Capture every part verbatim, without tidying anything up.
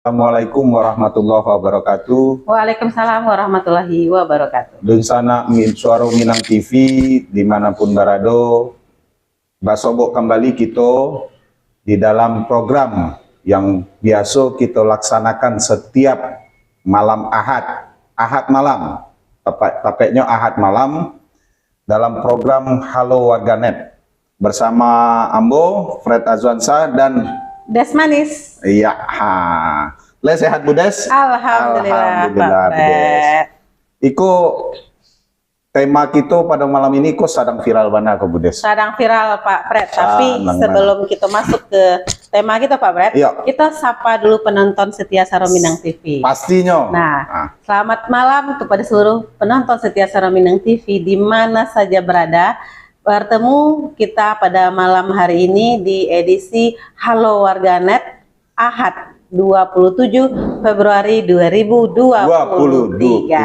Assalamualaikum warahmatullahi wabarakatuh. Waalaikumsalam warahmatullahi wabarakatuh. Dunsanak Min- Suaro Minang T V dimanapun barado, basobok kambali kito di dalam program yang biaso kito laksanakan setiap malam Ahad, Ahad malam. Tapak, tapeknyo Ahad malam dalam program Halo Warganet bersama ambo Fred Azwansyah dan Des Manis. Iya, ha. Le sehat Budes? Alhamdulillah, Alhamdulillah, Pak Fred. Iko tema kito pada malam ini ko sadang viral bana ko Budes. Sadang viral, Pak Fred. Tapi Sadang sebelum kita masuk ke tema kita, Pak Fred, Iya. kita sapa dulu penonton setia Suaro Minang T V. Pastinyo. Nah, Ah. Selamat malam kepada seluruh penonton setia Suaro Minang T V di mana saja berada. Bertemu kita pada malam hari ini di edisi Halo Warganet, Ahad, dua puluh tujuh Februari dua ribu dua puluh tiga.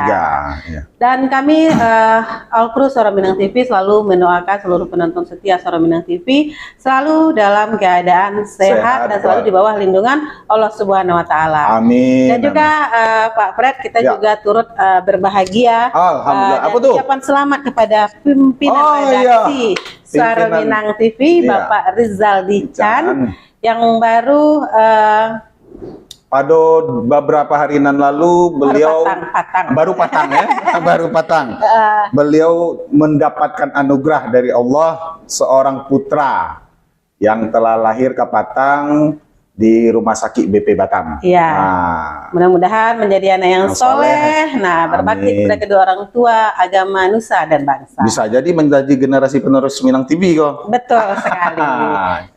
Ya. Dan kami, eh, all crew Suaro Minang T V selalu mendoakan seluruh penonton setia Suaro Minang T V selalu dalam keadaan sehat, Sehat, dan selalu Pak. Di bawah lindungan Allah Subhanahu Wa Taala. Amin. Dan juga, eh, Pak Fred, kita Ya. juga turut, eh, berbahagia, Alhamdulillah. eh, dan Apa tu? Ucapan selamat kepada pimpinan Oh, iya. redaksi Suaro Pimpinan. Minang T V, Iya. Bapak Rizaldi Chan, Chan. Yang baru, eh, Pada beberapa hari nan lalu, beliau patang, patang. Baru patang, ya, baru patang. Eh. Beliau mendapatkan anugerah dari Allah, seorang putra yang telah lahir kapatang di Rumah Sakit B P Batam. Iya. Nah, Mudah-mudahan menjadi anak yang Yang soleh. soleh, nah, berbakti Amin. Kepada kedua orang tua, agama, nusa dan bangsa. Bisa jadi menjadi generasi penerus Minang T V ko. Betul sekali.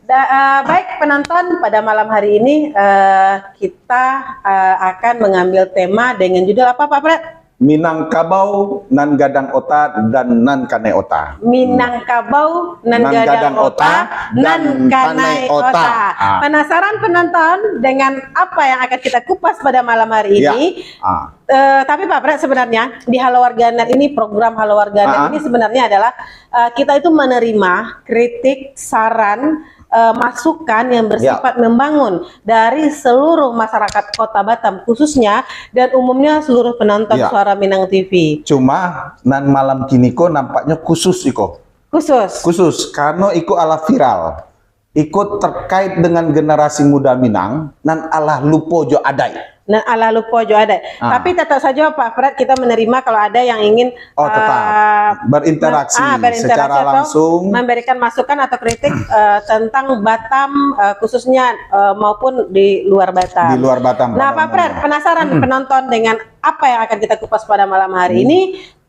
Da- eh, baik penonton, pada malam hari ini, eh, kita, eh, akan mengambil tema dengan judul apa, Pak Fred? Minangkabau nan gadang ota dan nan kanai ota. Minangkabau nan gadang ota, nan kanai ota. Ah. Penasaran penonton dengan apa yang akan kita kupas pada malam hari Ya. Ini? Ah. Eh, tapi Pak Fred, sebenarnya di Halo Warganet ini, program Halo Warganet Ah. ini sebenarnya adalah, eh, kita itu menerima kritik, saran, eh, masukan yang bersifat Ya. membangun dari seluruh masyarakat Kota Batam khususnya, dan umumnya seluruh penonton Ya. Suara Minang T V. Cuma nan malam kini ko nampaknyo khusus iko. Khusus. Khusus karena iko alah viral. Iko terkait dengan generasi muda Minang nan alah lupo jo adaik. Nan alah lupo jo adaik. Ah. Tapi tetap saja Pak Fred, kita menerima kalau ada yang ingin, Oh, tetap. eh, Berinteraksi mem- ah, berinteraksi secara atau langsung. Memberikan masukan atau kritik, eh, tentang Batam, eh, khususnya, eh, maupun di luar Batam. Di luar Batam Nah, pada Pak Fred, umumnya. penasaran Hmm. Penonton dengan apa yang akan kita kupas pada malam hari ini?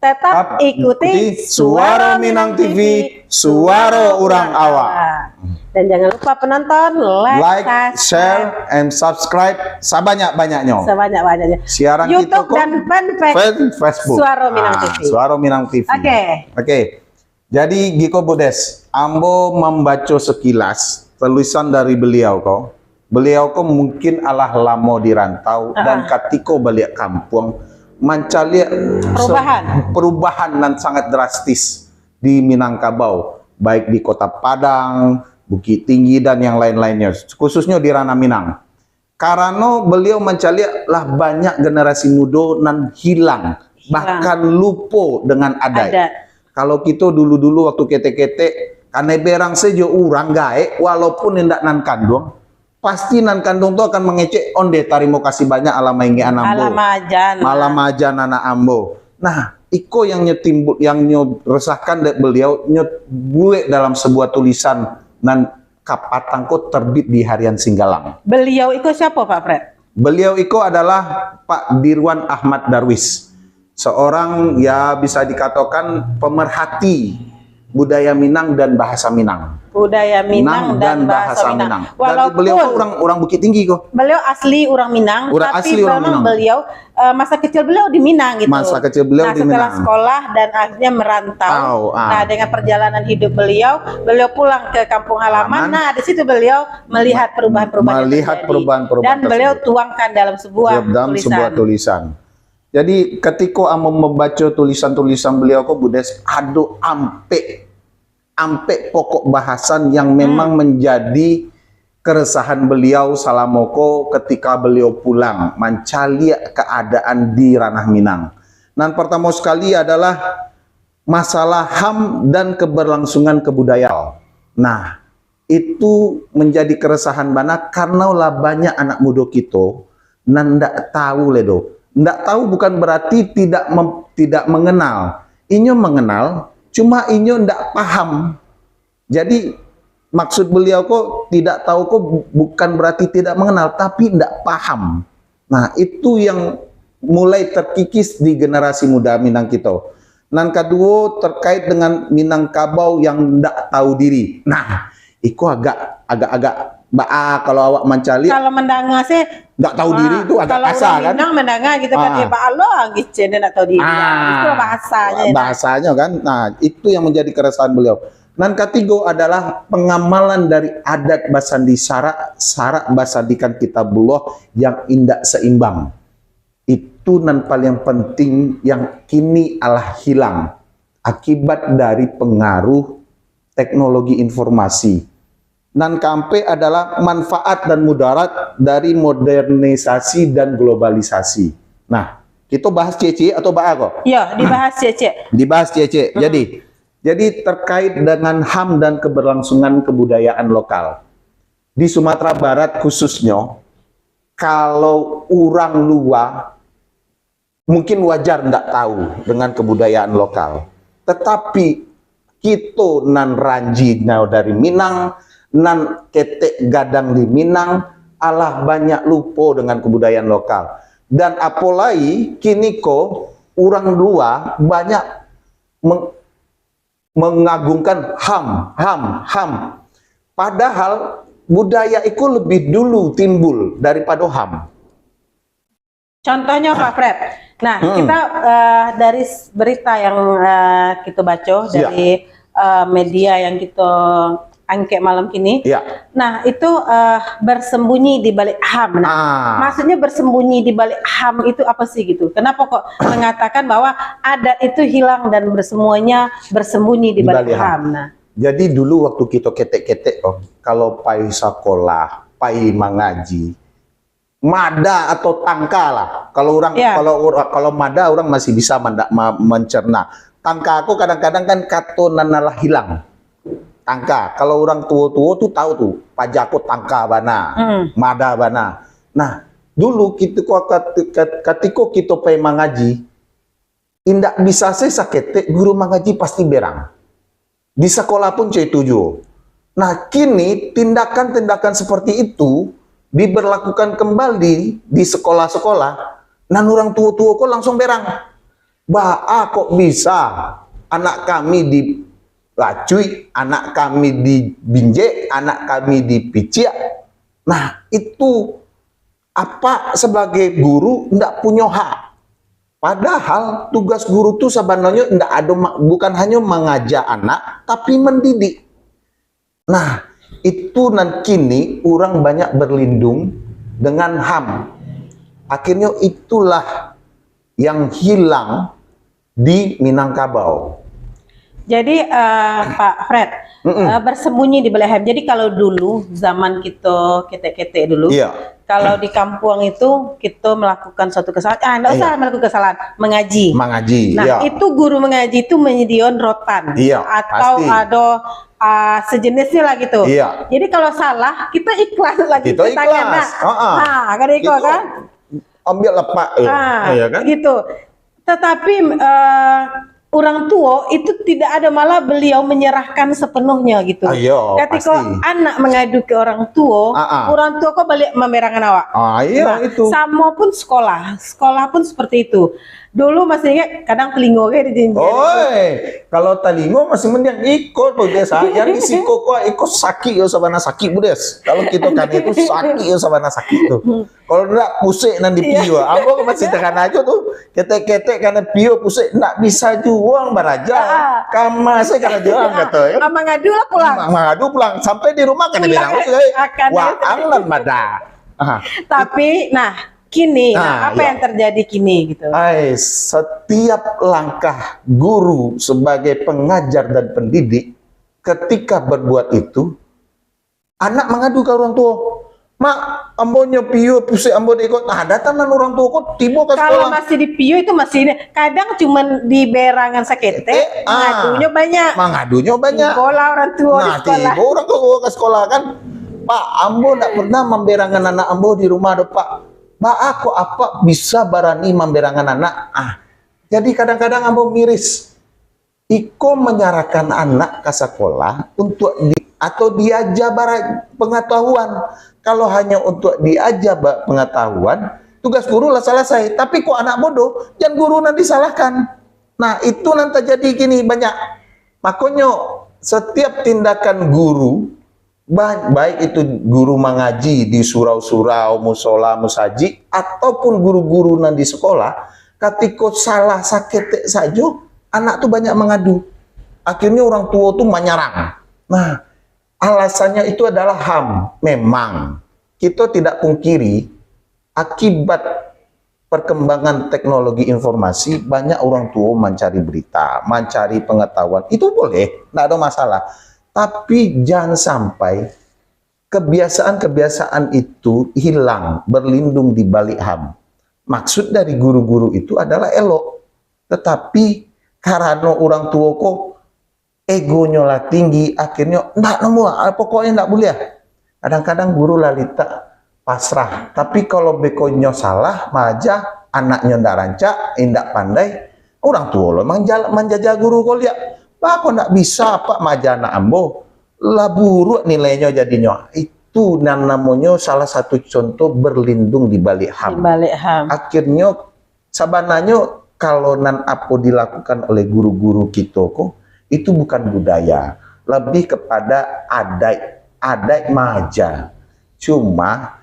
Tetap Tetap ikuti ikuti Suara Minang T V, suara urang awak. Dan jangan lupa penonton, like, Like, subscribe share, and subscribe sebanyak-banyaknya. Sebanyak-banyaknya. Siaran YouTube kita ko dan fanpage fan Facebook. Suara Minang Ah, T V. Suara Minang T V. Oke. Oke. Jadi giko Budes, ambo mambaco sekilas tulisan dari beliau ko. Beliau ko mungkin alah lamo di rantau Ah. dan katiko baliak kampuang mancaliak se- Perubahan. perubahan nan sangat drastis di Minangkabau, baik di Kota Padang, Bukittinggi dan yang lain-lainnyo, khususnyo di Ranah Minang. Karano beliau mancaliak lah banyak generasi mudo nan hilang, Hilang. bahkan lupo dengan adat. Adat. Kalau kito dulu-dulu waktu ketek-ketek, kanai berang sajo urang gaek, walaupun indak nan kanduang, pasti nan kanduang tu akan mangecek, "Onde, tarimo kasih banyak alah maingek anak ambo." Alah maajan. Malah maajan anak ambo. Nah, iko yang nyo timbul, yang nyo resahkan dek beliau, nyo buek dalam sebuah tulisan nan kapatang ko terbit di Harian Singgalang. Beliau iko siapa, Pak Fred? Beliau iko adalah Pak Dirwan Ahmad Darwis, seorang, ya, bisa dikatakan pemerhati budaya Minang dan bahasa Minang. Budaya Minang dan bahasa Minang. Walaupun beliau kan orang, orang Bukittinggi ko. Beliau asli orang Minang, Orang tapi asli orang memang Minang. Beliau, eh, masa kecil beliau di Minang gitu. Masa kecil beliau Nah, di setelah Minang. Sekolah dan akhirnya merantau. Tahu, ah. Nah, dengan perjalanan hidup beliau, beliau pulang ke kampung halaman. Halaman. Nah, di situ beliau melihat perubahan-perubahan yang Melihat terjadi. perubahan-perubahan Dan beliau tersebut. Tuangkan dalam sebuah Dalam tulisan. Sebuah tulisan. Jadi, ketika ambo membaca tulisan-tulisan beliau ko, Budes, ado ampek, ampek pokok bahasan yang memang Hmm. menjadi keresahan beliau salamo ko ketika beliau pulang mancaliak keadaan di Ranah Minang. Nan pertamo sekali adalah masalah HAM dan keberlangsungan kebudayaan. Nah, itu menjadi keresahan bana karena lah banyak anak mudo kito nan ndak tahu lai do. Ndak tahu bukan berarti tidak mem-, tidak mengenal. Inyo mengenal, cuma inyo ndak paham. Jadi, maksud beliau ko tidak tahu ko bu-, bukan berarti tidak mengenal, tapi ndak paham. Nah, itu yang mulai terkikis di generasi muda Minang kito. Nan kaduo, terkait dengan Minangkabau yang ndak tahu diri. Nah, iko agak, agak-agak baa kalau awak mancaliak. Kalau mandanga sih, ndak tahu diri tu agak kalau kasar, urang kan? Minang mandanga gitu kan, Ah. "Eh, baa lo anggi cen ndak tahu diri." Ah. Itu bahasanya. Bahasanya kan. Nah, itu yang menjadi keresahan beliau. Nan katigo adalah pengamalan dari adat basandi syarak, syarak basandikan kitabullah yang indak seimbang. Itu nan paling penting yang kini alah hilang akibat dari pengaruh teknologi informasi. Nan kaampek adalah manfaat dan mudarat dari modernisasi dan globalisasi. Nah, kito bahas ciek-ciek atau baa ko? Ya, dibahas ciek-ciek. Dibahas ciek-ciek. Mm-mm. Jadi, jadi terkait dengan HAM dan keberlangsungan kebudayaan lokal. Di Sumatera Barat khususnyo, kalau urang lua mungkin wajar ndak tahu dengan kebudayaan lokal. Tetapi, kito nan ranjinyo dari Minang, nan ketek gadang di Minang, alah banyak lupo dengan kebudayaan lokal. Dan apo lai, kini ko urang lua banyak meng-, mengagungkan HAM, HAM, HAM. Padahal budaya iko lebih dulu timbul daripado HAM. Contohnyo, Pak Fred. Nah, Hmm. kita, eh, dari s-, berita yang, eh, kita baca Ya. dari, eh, media yang kita angkat malam kini. Ya. Nah, itu, eh, bersembunyi di balik HAM. Nah, Ah. maksudnya bersembunyi di balik HAM itu apa sih gitu? Kenapa kok mengatakan bahwa adat itu hilang dan bersemuanya bersembunyi di Di balik balik HAM. HAM? Nah. Jadi dulu waktu kita ketek-ketek, oh, kalau pai sekolah, pai mangaji, mada atau tangka lah. Kalau urang, Ya. kalau ura-, kalau mada urang masih bisa manda-, ma-, mencerna. Tangka ko kadang-kadang kan kato nan alah hilang. Tangka. Kalau urang tuo-tuo tu tahu tu, paja ko tangka bana, Hmm. mada bana. Nah, dulu kito ko kat-, kat-, katiko kito pai mangaji, indak bisa se saketek guru mangaji pasti berang. Di sekolah pun cak itu juo. Nah, kini tindakan-tindakan seperti itu diberlakukan kembali di sekolah-sekolah, nan urang tuo-tuo ko langsung berang. Baa kok bisa anak kami dilacuik, anak kami dibinjek, anak kami dipiciak? Nah, itu apak sebagai guru ndak punyo hak. Padahal tugas guru tu sabananyo ndak ado ma-, bukan hanyo mangaja anak, tapi mendidik. Nah, itu nan kini urang banyak berlindung dengan HAM. Akhirnyo itulah yang hilang di Minangkabau. Jadi, eh, Pak Fred, Mm-mm. eh, bersembunyi di balik HAM. Jadi, kalau dulu, zaman kito ketek-ketek dulu, Iya. kalau di kampuang itu, kito melakukan suatu kesalahan, ah, ndak usah Iya. melakukan kesalahan, mengaji. Mengaji, Nah, iya. itu guru mengaji itu menyediakan rotan. Iya, Atau pasti. ado, ah, sejenisnya lah gitu. Iya. Jadi, kalau salah, kita ikhlas lagi, Kita kita tangan, ikhlas. nah. Ha-ha. Ha, kan iko, Itu kan? ambil lepak, eh. Ah, Iya, kan? gitu. Tetapi, eh, orang tua itu tidak ada, malah beliau menyerahkan sepenuhnya gitu. Ah, iya, Ketika pasti. anak mengadu ke orang tua, Ah, ah. orang tua kok balik memberangan awak. Ah, iya, Nah, itu. sama pun sekolah. Sekolah pun seperti itu. Dulu masih ingat, kadang telingo ke dijinjing. Oi, kalau telingo masih mending iko tu, Des, ah. Yang di siko ko, iko sakik yo, sabana sakik, Bu, Des. Kalau kita kan itu sakik yo, sabana sakik tu. Kalau ndak, pusek nan di Iya. pio. Ambo kan masih takana ajo tu. Ketek-ketek kana pio pusek. Ndak bisa juo baraja. Ah. Kama se kana juo, Ah, kato, ya. ah, mangadu lah pulang. Ma-, mangadu pulang. Sampai di rumah kana Pulang. bilang, "Oke, Akan waang nan mada." Ah. Tapi, nah, kini, nah, Nah, apa ya. yang terjadi kini gitu? Ai, setiap langkah guru sebagai pengajar dan pendidik, ketika berbuat itu, Anak mangadu ka urang tuo, "Mak, ambo nyo piyo, pusek ambo dek iko." Nah, datang nan urang tuo ko tibo ka Kalau sekolah. Masih di piyo itu masih ini. Kadang cuman di berangan saketek, Eh, ah, mangadunyo banyak. Mangadunyo banyak. Tibo lah urang tuo di Nah, sekolah. Tibo urang tuo ka sekolah kan. "Pak, ambo ndak pernah mamberangan anak ambo di rumah do, Pak. Baa kok apak bisa barani mamberangan anak?" Ah, jadi kadang-kadang ambo miris. Iko manyarahkan anak ka sakolah untuak di, atau diaja bara-, pangatahuan. Kalau hanyo untuak diaja ba-, pangatahuan, tugas guru lah salasai. Tapi kok anak bodoh, jan guru nan disalahkan. Nah, itu nan tajadi kini banyak. Makonyo, satiap tindakan guru, ba-, baik itu guru mangaji di surau-surau, musola, musajik, ataupun guru-guru nan di sekolah, katiko salah saketek sajo, anak tu banyak mangadu. Akhirnyo urang tuo tu manyarang. Nah, alasannyo itu adalah HAM. Memang, kito tidak pungkiri, akibat perkembangan teknologi informasi, banyak urang tuo mancari berita, mancari pengetahuan. Itu boleh, ndak ada masalah. Tapi jangan sampai kebiasaan-kebiasaan itu hilang, berlindung di balik HAM. Maksud dari guru-guru itu adalah elok. Tetapi karano urang tuo ko egonyo lah tinggi, akhirnyo ndak nemu, ah, pokoknyo ndak buliah. Kadang-kadang guru lah litak pasrah. Tapi kalau bekonyo salah, maaja, anaknyo ndak rancak, indak pandai, urang tuo lo manjal-, manjajah guru ko liak. "Baa kok ndak bisa, Pak, maaja anak ambo? Lah buruak nilainyo jadinyo." Itu nan namonyo salah satu contoh berlindung di balik HAM. Di balik HAM. Akhirnyo, sabananyo, kalau nan apo dilakukan oleh guru-guru kito ko, itu bukan budaya, lebih kepada adaik, adaik maaja. Cuma,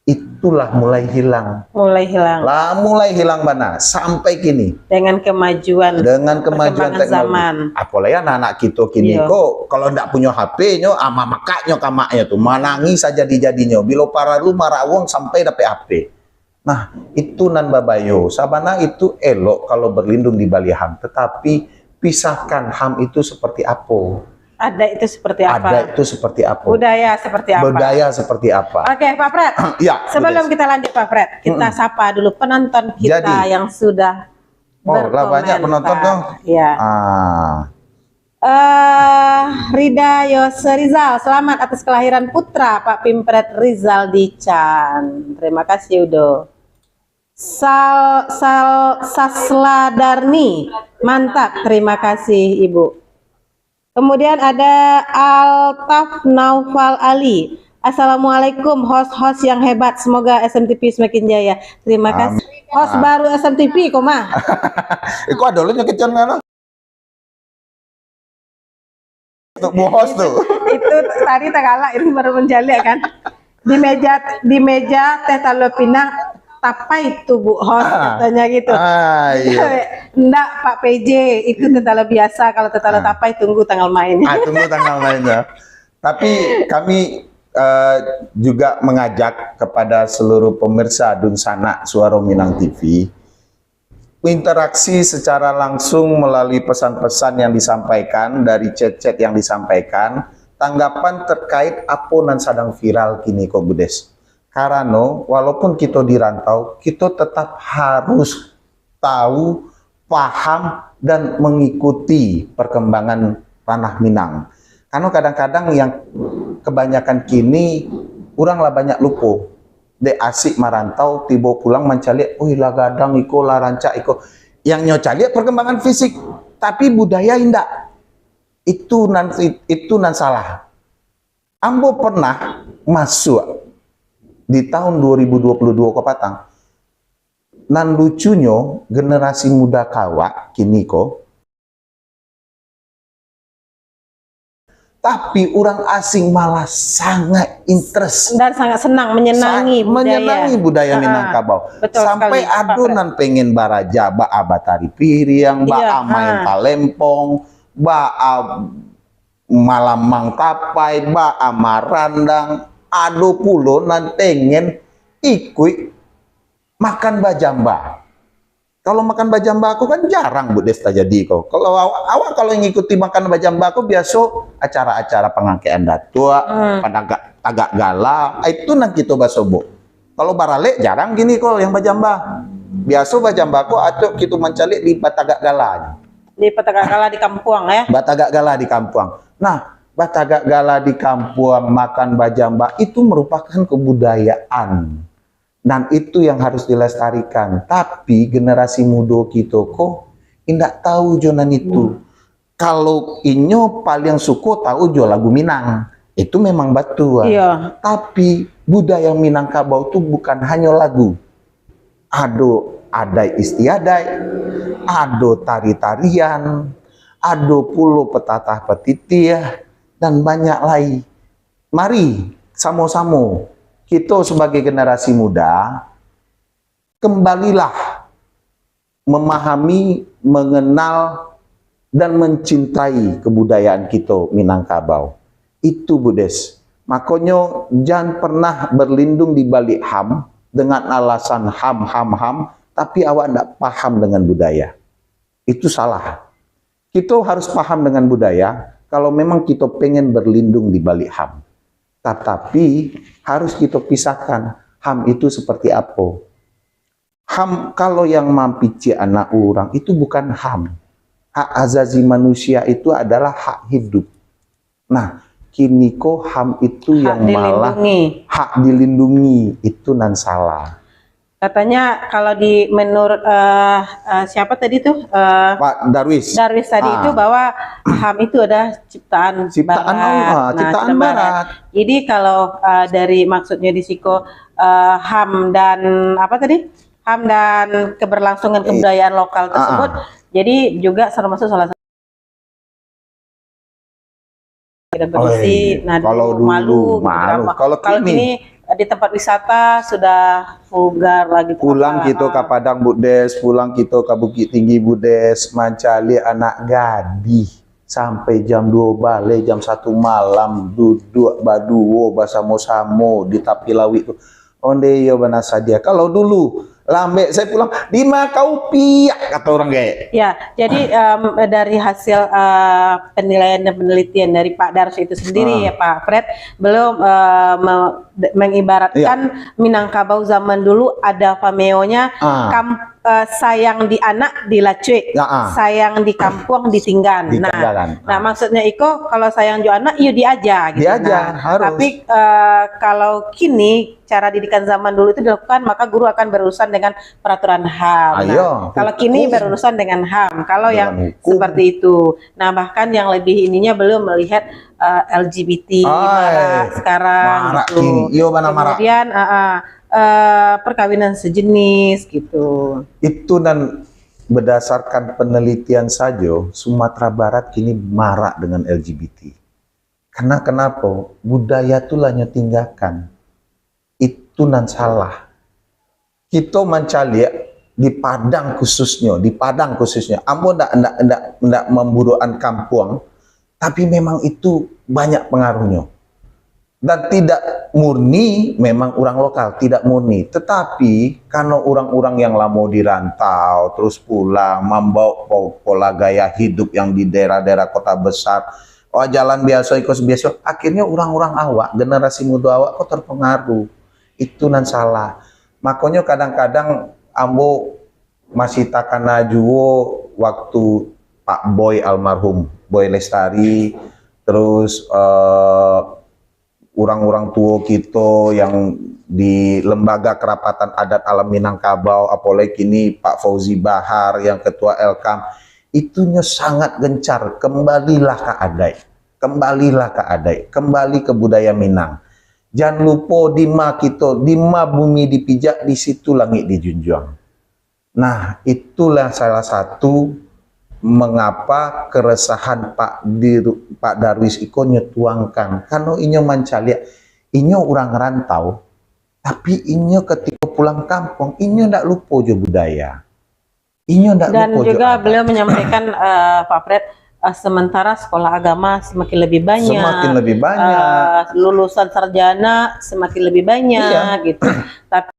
itulah mulai hilang. Mulai hilang. Lah, mulai hilang bana, sampai kini. Dengan kemajuan Dengan kemajuan perkembangan teknologi. Zaman. Apolai anak-anak kito kini Iyo. ko, kalau ndak punyo H P nyo, ah, mamakaknyo ka maknyo tu, manangih sajadi-jadinyo. Bilo paralu marawong sampai dapek H P. Nah, itu nan babayo. Sabana itu elok kalau berlindung di balik HAM, tetapi pisahkan HAM itu seperti apo. Adat itu seperti apa? Adat itu seperti apo. Budaya seperti apa? Budaya seperti apa. Oke, Pak Fred. Ya, Sebelum betul. kita lanjut, Pak Fred, kita Mm-mm. sapa dulu penonton kita Jadi. yang sudah Oh, lah banyak penonton berkomentar. tu. Ya. Ah. Eh, Rida Yose Rizal, selamat atas kelahiran putra Pak Pimpret Rizal di Chan. Terima kasih, Udo. Sal, Sal, Sasla Darni, mantap. Terima kasih, Ibu. Kemudian ada Altaf Naufal Ali. Assalamualaikum, host-host yang hebat. Semoga S M T V semakin jaya. Terima kasih. Amin. Host Ah. baru S M T V, koma. Iko ado lo nyo kecon kan? Untuk bu host tu. Itu tadi tagalak itu baru mancaliak kan. Di meja, di meja teh talua pinang, tapai tu bu host, Ah. katanya gitu. Ah, iya. Ndak, Pak P J, itu teh talua biasa, kalau teh talua Ah. tapai tunggu tanggal main. Ah, tunggu tanggal main ya. Tapi kami, eh, juga mengajak kepada seluruh pemirsa Dunsanak Suaro Minang T V, interaksi secara langsung melalui pesan-pesan yang disampaikan, dari chat-chat yang disampaikan, tanggapan terkait apo nan sadang viral kini ko, Budes. Karano, walaupun kito di rantau, kito tetap harus tahu, paham, dan mengikuti perkembangan ranah Minang. Karano kadang-kadang yang kebanyakan kini, urang lah banyak lupo. Dek asik marantau, tibo pulang mancaliak, "Ui, lah gadang iko, lah rancak iko." Yang nyo caliak perkembangan fisik, tapi budaya indak. Itu nan, itu nan salah. Ambo pernah masuak di tahun dua ribu dua puluh dua ko patang. Nan lucunyo, generasi muda kawak kini ko, tapi urang asing malah sangat interest. Dan sangat senang, menyenangi Sa-, budaya. menyenangi budaya Ah, Minangkabau. betul Sampai sekali, Pak ado Pres. nan pengen baraja, baa batari piriang, Iya, baa main ah. talempong, baa malamang tapai, baa marandang. Ado pulo nan pengen ikuik makan bajamba. Kalau makan bajamba ko kan jarang, Bu Des, tajadi ko. Kalau awak, awak kalau ngikuti makan bajamba ko, biaso acara-acara pangangkekan datuak, hmm, patagak, patagak gala, ah, itu nan kito basobok. Kalau baralek jarang kini ko yang bajamba. Biaso bajamba ko atau kito mancaliak di patagak gala. Di patagak gala di kampuang, ya? Patagak gala di kampuang. Nah, patagak gala di kampuang, makan bajamba, itu merupakan kebudayaan. Dan itu yang harus dilestarikan. Tapi generasi mudo kito ko indak tahu jo nan itu. Hmm. Kalau inyo paling suko tahu jo lagu Minang. Itu memang batua. Iya. Tapi budaya Minangkabau tu bukan hanya lagu. Ado adaik istiadaik, ado tari-tarian, ado pulo petatah petitiah, dan banyak lai. Mari, samo-samo, kito sebagai generasi muda, kembalilah memahami, mengenal, dan mencintai kebudayaan kito Minangkabau. Itu, Bu Des. Makonyo, jan pernah berlindung di balik HAM dengan alasan HAM, HAM, HAM, tapi awak ndak paham dengan budaya. Itu salah. Kito harus paham dengan budaya kalau memang kito pengen berlindung di balik HAM. Tatapi, harus kito pisahkan HAM itu seperti apo. HAM, kalau yang mampicik anak urang, itu bukan HAM. Hak azazi manusia itu adalah hak hidup. Nah, kini ko HAM itu hak yang malah dilindungi. Hak dilindungi, itu nan salah. Katanya kalau di menurut, eh, eh, siapa tadi tuh? Eh, Pak Darwis. Darwis tadi, ah, itu bahwa HAM itu ada ciptaan, ciptaan barat. Allah, nah, ciptaan ciptaan barat. Barat. Jadi kalau, eh, dari maksudnya di siko, eh, HAM dan apa tadi? HAM dan keberlangsungan, eh, kebudayaan lokal, ah, ah, tersebut, jadi juga termasuk salah satu kita berisi. Oi, nah, kalau dulu, dulu malu, gitu, malu. Kalau kini, kini, eh, di tempat wisata sudah vulgar lah gitu, pulang apa, kito ka, ah, Padang, Bu Des, pulang kito ka Bukittinggi, Bu Des, mancaliak anak gadih. Sampai jam duo baleh, jam satu malam, duduak baduo basamo-samo di tapi lauik tu. Onde iyo bana sadia. Kalau dulu, lambek sajo pulang, "Di ma ka upiak?" kato urang gaek. Ya, jadi, em, dari hasil, eh, penilaian dan penelitian dari Pak Darwis itu sendiri, ah, ya, Pak Fred, belum, eh, me-, de-, mengibaratkan, iya, Minangkabau zaman dulu ada pameonya, ah, kam-, eh, sayang di anak dilacuik, ya, ah, sayang di kampuang ditinggan. Nah, ditinggalan, nah, ah, maksudnya iko, kalau sayang jo anak, iyo diaja gitu. Diaja, nah, harus. Tapi, eh, kalau kini, cara didikan zaman dulu itu dilakukan, maka guru akan berurusan dengan peraturan HAM. Ah, nah, iya, kalau kini hukum, berurusan dengan HAM, kalau dengan yang hukum seperti itu. Nah, bahkan yang lebih ininya belum melihat, eh, L G B T, ai, marak sekarang marak gitu. Kini. Iyo, bana marak. Kemudian, eh, eh, eh, perkawinan sejenis gitu. Itu nan berdasarkan penelitian sajo, Sumatera Barat kini marak dengan L G B T. Karena kenapa? Budaya tu lah nyo tinggakan. Itu nan salah. Kito mancaliak di Padang khususnyo, di Padang khususnyo. Ambo ndak, ndak, ndak, ndak memburukan kampuang, tapi memang itu banyak pengaruhnyo. Dan tidak murni memang urang lokal, tidak murni. Tetapi, karena urang-urang yang lamo di rantau, terus pulang, mambawa po-, pola gaya hidup yang di daerah-daerah kota besar, oh, jalan biaso, iko biaso, akhirnya urang-urang awak, generasi muda awak ko terpengaruh. Itu nan salah. Makonyo kadang-kadang ambo masih takana juo waktu Pak Boy almarhum, Boy Lestari, terus, eh, urang-urang tuo kito yang di Lembaga Kerapatan Adat Alam Minangkabau, apolai kini Pak Fauzi Bahar yang ketua L K A M, itunyo sangat gencar, kembalilah ka adaik, kembalilah ka adaik, kembali ke budaya Minang. Jan lupo di ma kito, di ma bumi dipijak, di situ langik dijunjuang. Nah, itulah salah satu mengapa keresahan Pak Dir-, Pak Darwis iko nyo tuangkan. Karena inyo mancaliak, inyo urang rantau, tapi inyo ketika pulang kampuang, inyo ndak lupo jo budaya. Inyo ndak lupo jo adat. Dan juga beliau menyampaikan, eh, Pak Fred, eh, sementara sekolah agama semakin lebih banyak, semakin lebih banyak, eh, lulusan sarjana semakin lebih banyak, iya, gitu. Tapi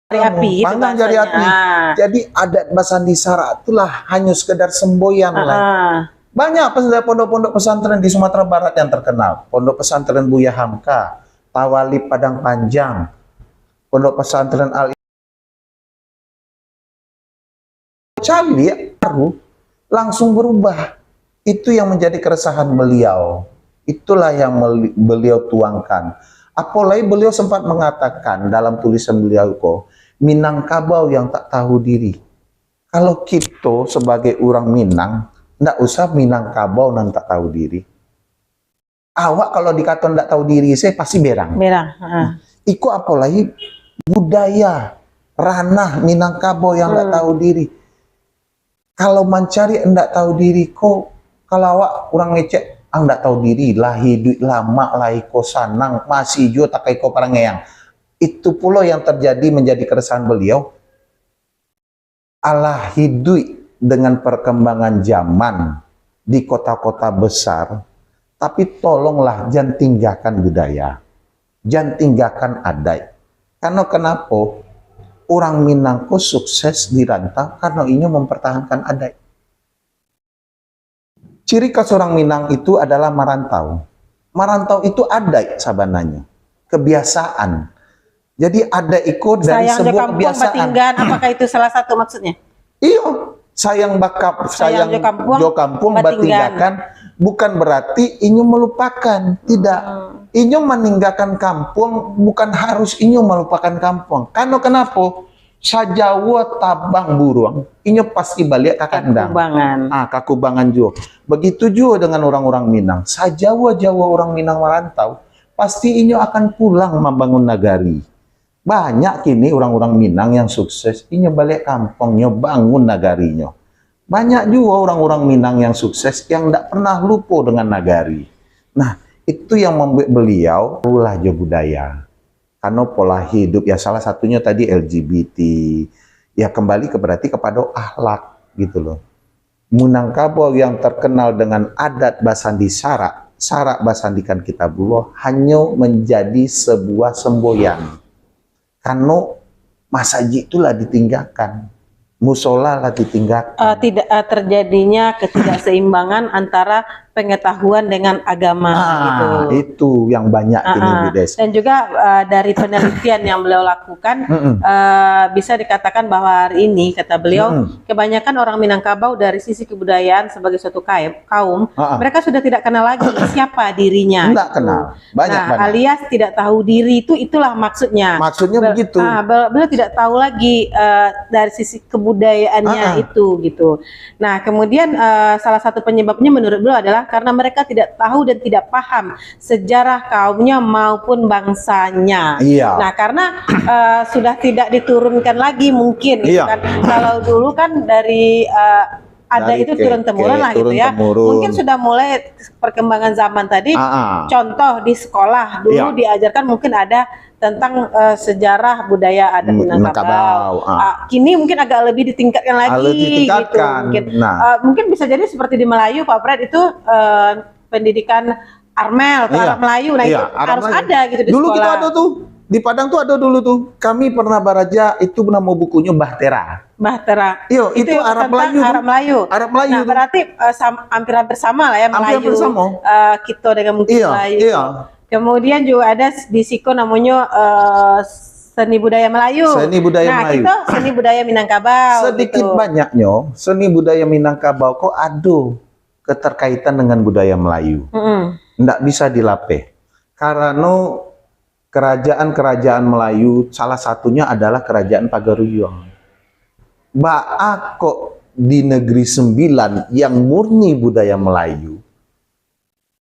Jari api gitu panggang jari bahasanya. Api. Ah. Jadi adat basandi sarak itulah hanya sekedar semboyan lah. Ah. Banyak pes-, pondok-pondok pesantren di Sumatera Barat yang terkenal. Pondok Pesantren Buya Hamka, Tawalib Padang Panjang, Pondok Pesantren Al Caliak baru langsung berubah. Itu yang menjadi keresahan beliau. Itulah yang meli-, beliau tuangkan. Apolai beliau sempat mengatakan dalam tulisan beliau ko, "Minangkabau yang tak tahu diri." Kalau kito sebagai urang Minang, ndak usah Minangkabau nan tak tahu diri. Awak kalau dikato ndak tahu diri, saya pasti berang. Berang, ha. Iko apolai budaya, ranah Minangkabau yang ndak tahu diri. Kalau mancari ndak tahu diri ko, kalau awak urang ngecek, "Ah, ndak tahu diri, lah iduik lamak, lah iko sanang, masih juo takai ko parangai ang." Itu pulo yang terjadi menjadi keresahan beliau. Alah iduik dengan perkembangan zaman di kota-kota besar, tapi tolonglah jan tinggakan budaya, jan tinggakan adaik. Karena kenapo? Urang Minang ko sukses di rantau karena inyo mempertahankan adaik. Ciri khas urang Minang itu adalah marantau. Marantau itu adaik sabananyo, kebiasaan. Jadi adaik iko dari sebuah kebiasaan. Sayang jo kampuang batinggan, apakah itu salah satu maksudnya? Iyo, sayang bakap, sayang jo kampuang batinggakan, bukan berarti inyo melupakan, tidak. Hmm. Inyo maninggakan kampuang bukan harus inyo melupakan kampuang. Karena kenapo? Sajawo tabang buruang, inyo pasti baliak ka kandang. Kakubangan. Ah, kakubangan juo. Begitu juo dengan urang-urang Minang. Sajawo-jawo urang Minang marantau, pasti inyo akan pulang mambangun nagari. Banyak kini urang-urang Minang yang sukses, inyo baliak kampuang, nyo bangun nagarinyo. Banyak juo urang-urang Minang yang sukses yang ndak pernah lupo dengan nagari. Nah, itu yang mambuek beliau, "Ulah jo budaya." Karena pola hidup, ya, salah satunya tadi L G B T, ya, kembali ke, berarti kepada akhlak gitu loh. Minangkabau yang terkenal dengan adat basandi sarak, sarak basandikan kitabullah, hanyo menjadi sebuah semboyan. Karena masajik tu lah ditinggakan, musola lah ditinggakan. Eh, tidak, eh, terjadinya ketidakseimbangan antara pengetahuan dengan agama, ah, gitu. Itu yang banyak kini, ah, ah, di desa. Dan juga, eh, dari penelitian yang beliau lakukan, mm-mm, eh, bisa dikatakan bahwa hari ini, kata beliau, mm-mm, kebanyakan orang Minangkabau dari sisi kebudayaan sebagai suatu kaum, kaum, ah, ah, mereka sudah tidak kenal lagi siapa dirinya, gitu. Nggak kenal. Banyak, nah, banyak. Alias tidak tahu diri itu, itulah maksudnya. Maksudnya begitu. Ah, bel-, beliau tidak tahu lagi, eh, dari sisi kebudayaannya, ah, ah, itu, gitu. Nah, kemudian, eh, salah satu penyebabnya menurut beliau adalah karena mereka tidak tahu dan tidak paham sejarah kaumnya maupun bangsanya. Iya. Nah, karena, eh, sudah tidak diturunkan lagi mungkin, gitu, iya, kan. Kalau dulu kan dari, eh, ada itu turun-temurun lah gitu ya. Mungkin sudah mulai perkembangan zaman tadi, ah, ah, contoh di sekolah dulu, iya, diajarkan mungkin ada tentang, eh, sejarah budaya adat, hmm, Minangkabau. Minangkabau, ah. Ah, kini mungkin agak lebih ditingkatkan lagi, ah, lebih ditingkatkan, gitu. Mungkin, nah, eh, mungkin bisa jadi seperti di Melayu, Pak Fred, itu, eh, pendidikan Armel atau, iya, Arab Melayu, nah, iya, itu Arab Melayu. Harus ada gitu di sekolah. Dulu kita ada tuh, di Padang tuh ada dulu tuh. Kami pernah baraja, itu nama bukunya Bahtera. Bahtera. Iyo, itu Arab Melayu tuh. Arab Melayu. Arab Melayu tuh. Nah, berarti, eh, sam-, hampir-hampir sama lah ya, Melayu. Hampir-hampir sama. Eh, kita dengan mungkin Melayu. Iya, iya. Kemudian juga ada s-, di siko namanya, eh, seni budaya Melayu. Seni budaya Melayu. Nah, kita seni budaya Minangkabau, gitu. Sedikit banyaknya, seni budaya Minangkabau kok ada keterkaitan dengan budaya Melayu. Mm-mm. Ndak bisa dilapeh. Karena kerajaan-kerajaan Melayu, salah satunya adalah Kerajaan Pagaruyuang. Baa kok di Negeri Sembilan yang murni budaya Melayu,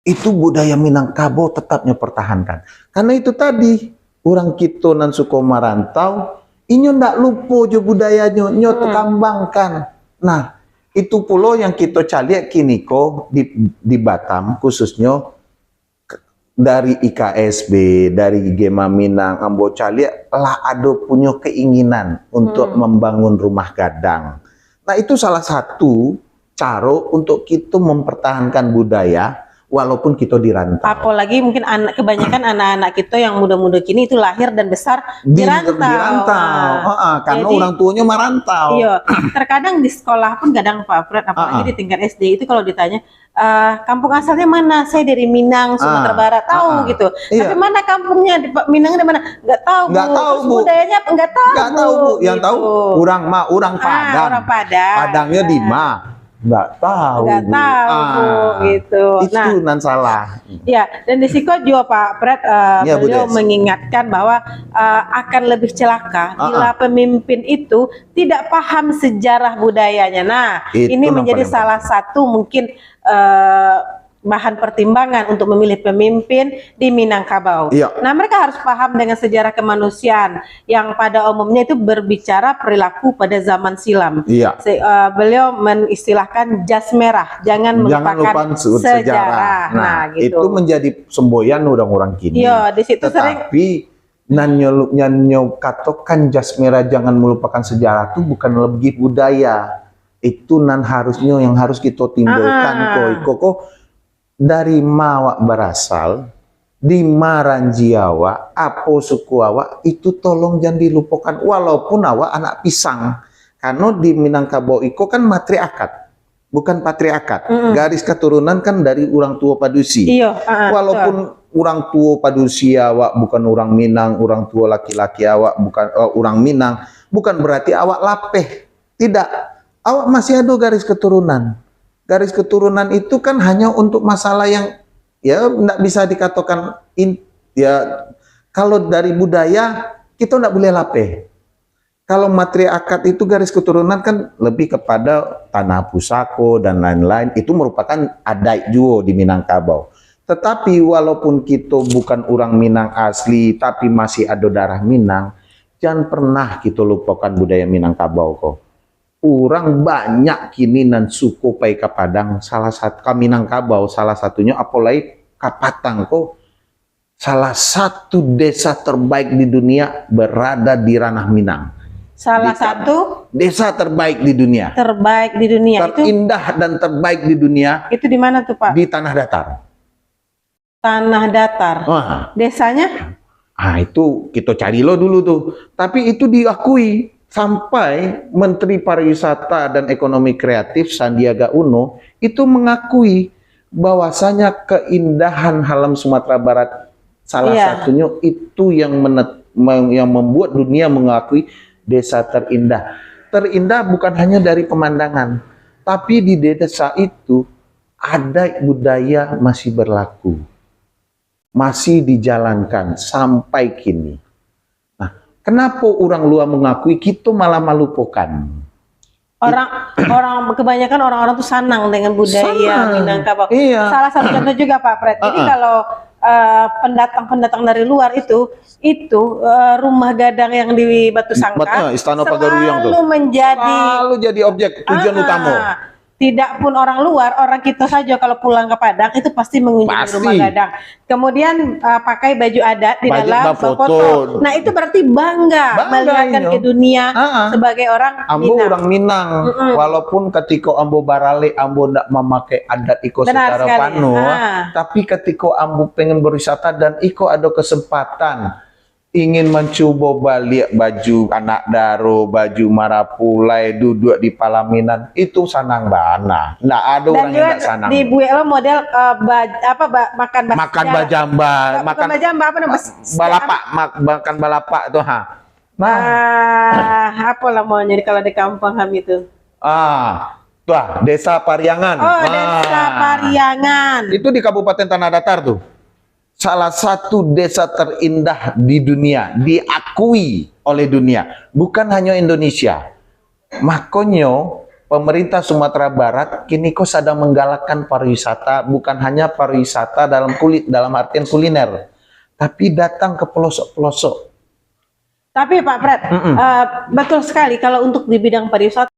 itu budaya Minangkabau tetap nyo pertahankan. Karena itu tadi, urang kito nan suko marantau, inyo ndak lupo jo budayanyo, nyo, hmm, kambangkan. Nah, itu pulo yang kito caliak kiniko di, di Batam, khususnyo k-, dari I K S B, dari Gema Minang, ambo caliak lah ado punyo keinginan untuk, hmm, membangun rumah gadang. Nah, itu salah satu caro untuk kito mempertahankan budaya, walaupun kita di rantau. Apalagi mungkin anak, kebanyakan anak-anak kita yang muda-muda kini itu lahir dan besar di, di rantau. Di rantau. Ah. Ha, ha, karena jadi, orang tuanya merantau. Iya, terkadang di sekolah pun kadang, Pak Fred, apalagi, ah, ah, di tingkat S D itu kalau ditanya, "Eh, kampung asalnya mana?" "Saya dari Minang, Sumatera, ah, Barat." Tahu, ah, ah, gitu. Iya. "Tapi mana kampungnya? Di Pa-, Minang di mana?" "Nggak tahu, Bu." Nggak tahu, Bu. Terus budayanya nggak tahu, Bu. Nggak tahu, Bu. Yang tahu, gitu, orang ma, orang, ah, Padang. Orang Padang. Padangnya di ma. Nggak tahu, Bu. Nggak tahu, Bu, ah, gitu. Itu nan salah. Nah, ya, dan di siko juga, Pak Fred, eh, ya, beliau mengingatkan bahwa, eh, akan lebih celaka, ah, bila, ah, pemimpin itu tidak paham sejarah budayanya. Nah, itu ini yang menjadi paling penting. Salah satu mungkin, eh, bahan pertimbangan untuk memilih pemimpin di Minangkabau. Iya. Nah, mereka harus paham dengan sejarah kemanusiaan yang pada umumnya itu berbicara perilaku pada zaman silam. Iya. Se-, eh, beliau menistilahkan jas merah, jangan, jangan melupakan se-, sejarah. Sejarah. Nah, nah, gitu. Itu menjadi semboyan orang-orang kini. Iya, di situ sering. Tetapi, nan nyo, nan nyo katokan jas merah jangan melupakan sejarah tu bukan lebih budaya. Itu nan harusnyo, yang harus kita timbulkan, ah, ko, iko ko, dari ma awak barasal, di ma ranji awak, apo suku awak, itu tolong jan dilupokan, walaupun awak anak pisang. Karano di Minangkabau iko kan matriarkat, bukan patriarkat. Mm-mm. Garis keturunan kan dari urang tuo padusi. Iyo, ah, ah, betul. Walaupun urang tuo padusi awak bukan urang Minang, urang tuo laki-laki awak bukan, eh, urang Minang, bukan berarti awak lapeh. Tidak. Awak masih ado garis keturunan. Garis keturunan itu kan hanya untuk masalah yang, ya, ndak bisa dikatokan in-, ya, kalau dari budaya, kito ndak buliah lapeh. Kalau matriarkat itu garis keturunan kan lebih kepada tanah pusako dan lain-lain, itu merupakan adaik juo di Minangkabau. Tetapi walaupun kito bukan urang Minang asli, tapi masih ado darah Minang, jan pernah kito lupokan budaya Minangkabau ko. Urang banyak kini nan suko pai ka Padang, salah satu, ka Minangkabau, salah satunyo, apolai ka Patang ko, salah satu desa terbaik di dunia berada di Ranah Minang. Salah satu desa terbaik di dunia. Terbaik di dunia. Itu terindah dan terbaik di dunia. Itu di mana tuh, Pak? Di Tanah Datar. Tanah Datar. Wah. Desanya? Ah, itu kito cari lo dulu tuh. Tapi itu diakui sampai Menteri Pariwisata dan Ekonomi Kreatif Sandiaga Uno itu mengakui bahwasanya keindahan alam Sumatera Barat salah, iya, satunyo itu yang menet-, mem-, yang membuat dunia mengakui desa terindah. Terindah bukan hanya dari pemandangan, tapi di desa itu adat budaya masih berlaku, masih dijalankan sampai kini. Nah, kenapa orang luar mengakui, kita malah melupakan? Orang, orang, kebanyakan orang-orang tuh sanang dengan budaya, sanang, Minangkabau. Iya. Salah satu contoh juga, Pak Fred. Jadi, heeh, kalau, eh, pendatang-pendatang dari luar itu, itu, eh, rumah gadang yang di Batu Sangka, bet-, eh, Istana Pagaruyuang tuh, selalu menjadi, selalu jadi objek tujuan, ah, utama. Tidak pun orang luar, orang kita saja kalau pulang ke Padang itu pasti mengunjungi, pasti, rumah gadang. Kemudian, uh, pakai baju adat di, baju dalam, bafoto, bafoto. Nah, itu berarti bangga, bangga melihatkan, inyo, ke dunia, ah, ah, sebagai orang, ambo Minang. Orang Minang. Mm-mm. Walaupun ketika ambo baralek, ambo ndak memakai adat iko, benar, secara sekali, panuh, ah, tapi ketika ambo pengen berwisata dan iko ada kesempatan ingin mancubo baliak baju anak daro, baju marapulai, duduak di palaminan, itu sanang bana. Ndak ado urang yang ndak sanang. Dan juga dibuek lo model, eh, baj-, apa, ba-, makan bas-, makan bajamba, ba-, bukan makan bajamba, apa nama, ba-, bas-, balapak, apa? Mak-, makan balapak tu, ha. Nah. Ah, apo lah mau jadi kalau di kampung kami tu? Ah, tu ah, Desa Pariangan. Oh, Desa Pariangan. Ah. Itu di Kabupaten Tanah Datar tu. Salah satu desa terindah di dunia, diakui oleh dunia, bukan hanya Indonesia. Makonyo, pemerintah Sumatera Barat kini ko sadang menggalakkan pariwisata, bukan hanya pariwisata dalam kulit, dalam artian kuliner, tapi datang ke pelosok-pelosok. Tapi, Pak Fred, mm-mm, eh, betul sekali kalau untuk di bidang pariwisata,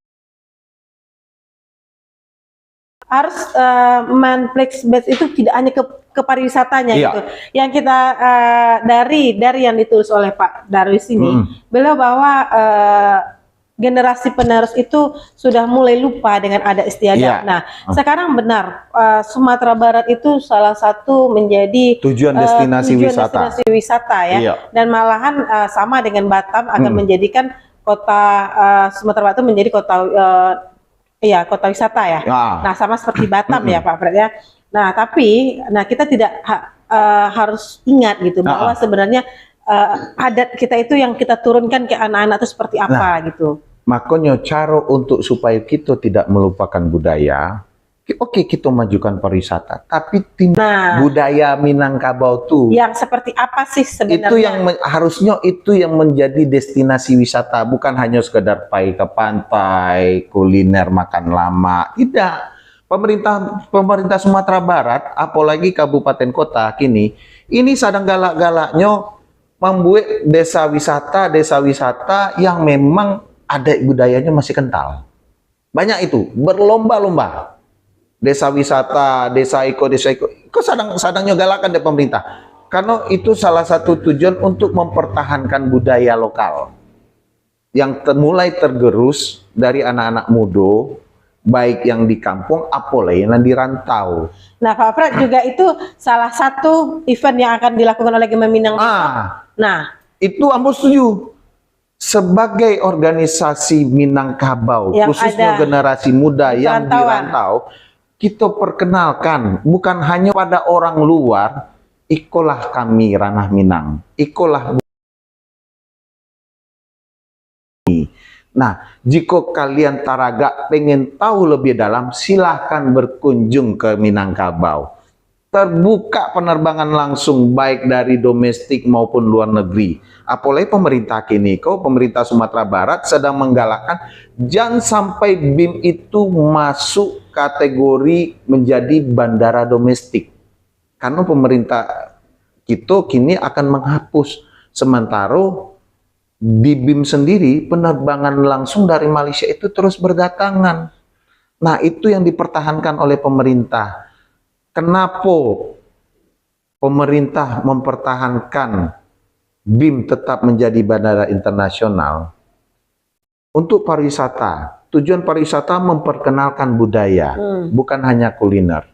harus, eh, men-flashback itu tidak hanya ke, ke pariwisatanya, iya, gitu. Yang kita, eh, dari, dari yang ditulis oleh Pak Darwis ini, mm-mm, beliau bahwa, eh, generasi penerus itu sudah mulai lupa dengan adat istiadat. Iya. Nah, hmm, sekarang benar, uh, Sumatera Barat itu salah satu menjadi, tujuan, uh, destinasi, tujuan wisata, destinasi wisata, ya. Iya. Dan malahan, uh, sama dengan Batam akan, hmm, menjadikan kota, uh, Sumatera Barat itu menjadi kota, uh, iya, kota wisata, ya. Ya. Nah, sama seperti Batam, ya, Pak Fred, ya. Nah, tapi, nah, kita tidak ha-, eh, harus ingat gitu bahwa, ah, sebenarnya, eh, adat kita itu yang kita turunkan ke anak-anak itu seperti apa, nah, gitu. Makonyo, caro untuk supaya kita tidak melupakan budaya, ki-, oke, kita majukan pariwisata, tapi tim, nah, budaya Minangkabau tu, yang seperti apa sih sebenarnya? Itu yang men-, harusnya itu yang menjadi destinasi wisata, bukan hanya sekedar pai ke pantai, kuliner, makan lamak. Tidak. Pemerintah, pemerintah Sumatera Barat, apalagi kabupaten kota kini, ini sadang galak-galaknyo mambuek desa wisata, desa wisata yang memang adat budayanyo masih kental. Banyak itu, berlomba-lomba. Desa wisata, desa iko, desa iko. Iko sadang, sadangnyo galakkan dek pemerintah. Karena itu salah satu tujuan untuk mempertahankan budaya lokal yang te-, mulai tergerus dari anak-anak mudo, baik yang di kampung, apolai yang di rantau. Nah, Pak Fred, juga itu salah satu event yang akan dilakukan oleh Gema Minang. Ah, nah, itu ambo setuju. Sebagai organisasi Minangkabau, yang khususnya ada generasi muda di yang di perantauan, rantau, kita perkenalkan bukan hanya pada orang luar, ikolah kami Ranah Minang, ikolah. Nah, jika kalian taragak pengen tahu lebih dalam, silahkan berkunjung ke Minangkabau. Terbuka penerbangan langsung, baik dari domestik maupun luar negeri. Apolai pemerintah kini ko, pemerintah Sumatera Barat sedang menggalakkan, jangan sampai BIM itu masuk kategori menjadi bandara domestik. Karena pemerintah kito kini akan menghapus. Sementara di BIM sendiri, penerbangan langsung dari Malaysia itu terus berdatangan. Nah, itu yang dipertahankan oleh pemerintah. Kenapa pemerintah mempertahankan BIM tetap menjadi bandara internasional? Untuk pariwisata, tujuan pariwisata memperkenalkan budaya, hmm, bukan hanya kuliner.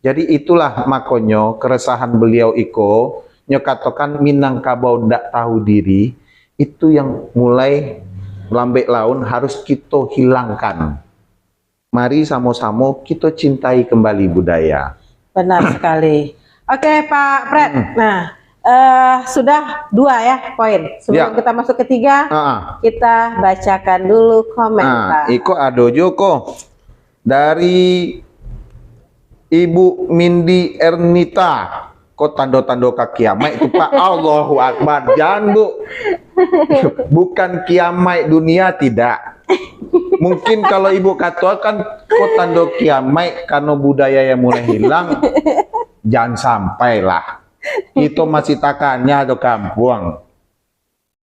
Jadi itulah makonyo keresahan beliau iko, nyo katokan Minangkabau ndak tahu diri, itu yang mulai lambek laun harus kito hilangkan. Mari samo-samo kito cintai kembali budaya. Benar sekali. Oke, Pak Fred. Hmm. Nah, eh, sudah dua ya poin. Sebelum, ya, kita masuk ketiga, ah, ah, kita bacakan dulu komentar. Ah, iko ado jo ko dari Ibu Mindi Ernita. Ko tando-tando ka kiamaik tu, Pak. Allahu Akbar. Jan, Bu. Bukan kiamaik dunia, tidak. Mungkin kalau ibu katokan, ko tando kiamaik, karano budaya yang mulai hilang, jan sampailah. Kito masih takanyah do kampuang.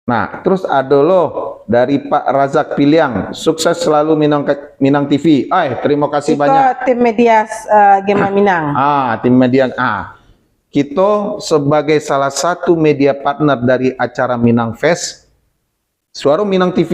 Nah, terus ado lo dari Pak Razak Piliang, "Sukses selalu Minang, Minang T V." Ai, terima kasih banyak. Iko tim media, eh, Gema Minang. Ah, tim media. Ah, kito sebagai salah satu media partner dari acara Minang Fest, Suaro Minang T V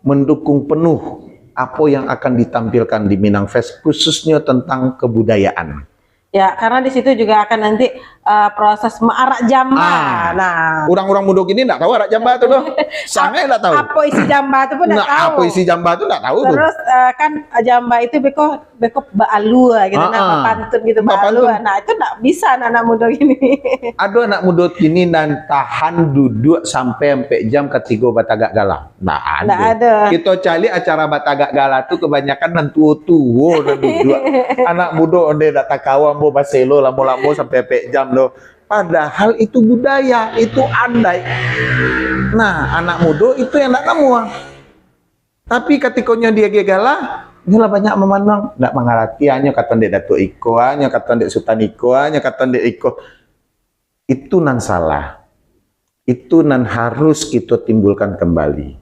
mendukung penuh apo yang akan ditampilkan di Minang Fest, khususnyo tentang kebudayaan. Ya, karena di situ juga akan nanti, eh, proses maarak jamba. Ah, nah, urang-urang mudo kini ndak tahu arak jamba tu doh. Sangaik ndak tahu. Apo isi jamba tu pun ndak tahu. Nah, apo isi jamba tu ndak tahu tu. Terus, eh, kan jamba itu beko, beko baalua gitu, nah, ah, ah, bapantun gitu, bapantun, baalua. Nah, itu ndak bisa anak-anak mudo kini. Ado anak mudo kini nan tahan duduak sampai ampek jam katigo batagak gala. Ndak ado. Ndak ado. Kito caliak acara batagak gala tu kabanyakan nan tuo-tuo nan duduak. Anak mudo onde ndak takawa ambo baselo lamo-lamo sampai ampek jam doh. Padahal itu budaya, itu adaik. Nah, anak mudo itu yang ndak namuah. Tapi katikonyo diagiah gala, nyo lah banyak mamandang, ndak mangarati, anyo kato dek Datuak iko, anyo kato dek Sutan iko, anyo kato dek iko. Itu nan salah. Itu nan harus kito timbulkan kembali.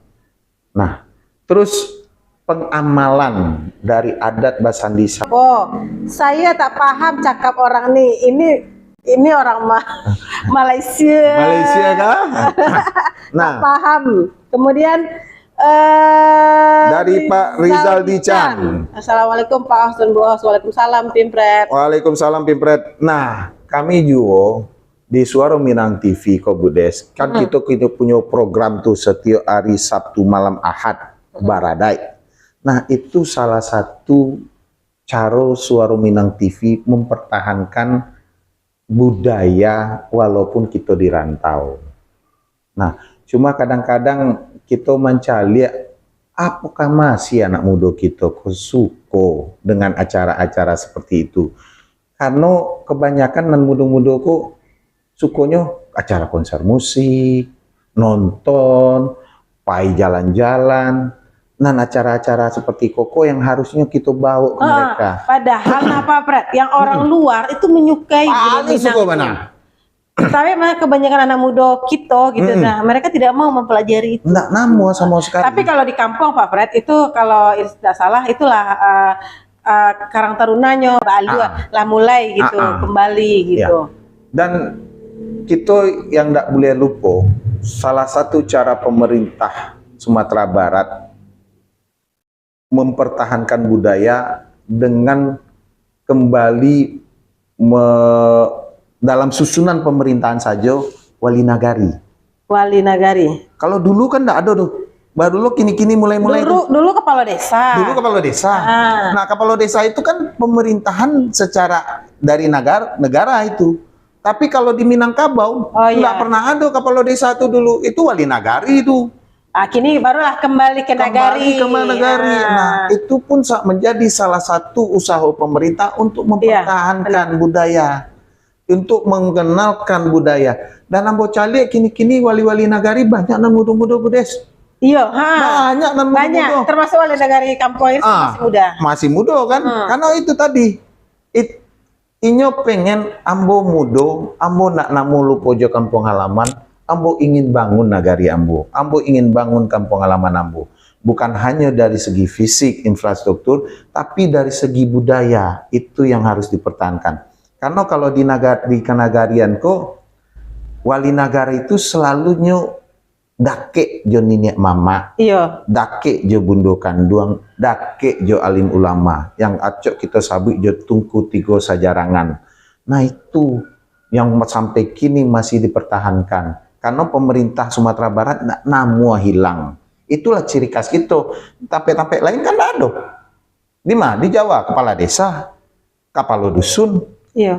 Nah, terus pengamalan dari adat basandi sa- Oh, saya tak paham cakap orang ni. Ini, ini orang Ma-, Malaysia. Malaysia kah? Nah. Tak paham. Kemudian, Dari Pak Rizal Dican. Assalamualaikum, Pak Ahsan Bos. Waalaikumsalam, Pimpret. Waalaikumsalam, Pimpret. Nah, kami juo di Suaro Minang T V ko, Budes. Kan Hmm. kita, kita punya program tu setiap hari Sabtu malam Ahad, Hmm. Baradai. Nah, itu salah satu caro Suaro Minang T V mempertahankan budaya walaupun kita di rantau. Nah, cuma kadang-kadang kita mancaliak, apakah masih anak muda kita ko suko dengan acara-acara seperti itu? Karena kebanyakan nan muda-muda ko sukonyo acara konser musik, nonton, pai jalan-jalan, nan acara-acara seperti koko yang harusnya kita bawa ke Ah, mereka. Padahal nah, Pak Pret, yang orang Mm-mm. luar itu menyukai gilo Paling Minang suka tu. Mana? Tapi malah kebanyakan anak muda kita gitu, Mm-mm. nah, mereka tidak mau mempelajari itu. Ndak namuah sama sekali. Tapi kalau di kampung, Pak Pret, itu kalau tidak salah, itulah, eh, eh, Karang Tarunanyo, Baalua, Ah. lah mulai gitu, Ah, ah. kembali Ya. gitu. Dan kita yang ndak boleh lupa, salah satu cara pemerintah Sumatera Barat mempertahankan budaya dengan kembali me-, dalam susunan pemerintahan sajo, wali nagari. Wali nagari. Kalau dulu kan ndak ada tuh. Baru lo kini-kini mulai-mulai Dulu, tuh. dulu kepala desa. Dulu kepala desa. Ah. Nah, kepala desa itu kan pemerintahan secara dari nagar-, negara itu. Tapi kalau di Minangkabau, Oh, nggak iya. pernah ada kepala desa tuh dulu. Itu wali nagari itu. Ah, kini barulah kembali ke Kembali nagari. ke nagari. Ah. Nah, itu pun sa-, menjadi salah satu usaha pemerintah untuk Iya, mempertahankan benar. budaya, untuk mengenalkan budaya. Dan ambo caliak kini-kini wali-wali nagari banyak nan mudo-mudo, Budes. Iya, ha. Banyak nan Banyak, mudo-mudo. termasuk wali nagari kampung ini Ah, masih muda. masih mudo kan? Hmm. Karena itu tadi, it-, inyo pengen ambo mudo, ambo nak namo lupo jo kampung halaman, ambo ingin bangun nagari ambo, ambo ingin bangun kampung halaman ambo. Bukan hanya dari segi fisik, infrastruktur, tapi dari segi budaya, itu yang harus dipertahankan. Karena kalau di naga-, di kenagarian ko, wali nagari itu selalunya dakek jo niniak mamak, Iyo. dakek jo bundo kanduang, dakek jo alim ulama, yang acok kito sabuik jo tungku tigo sajarangan. Nah, itu yang ma-, sampai kini masih dipertahankan. Karena pemerintah Sumatera Barat ndak namuah hilang. Itulah ciri khas kito. Tampek-tampek lain kan ndak ado. Di ma? Di Jawa, kepala desa, kepala dusun. Iyo.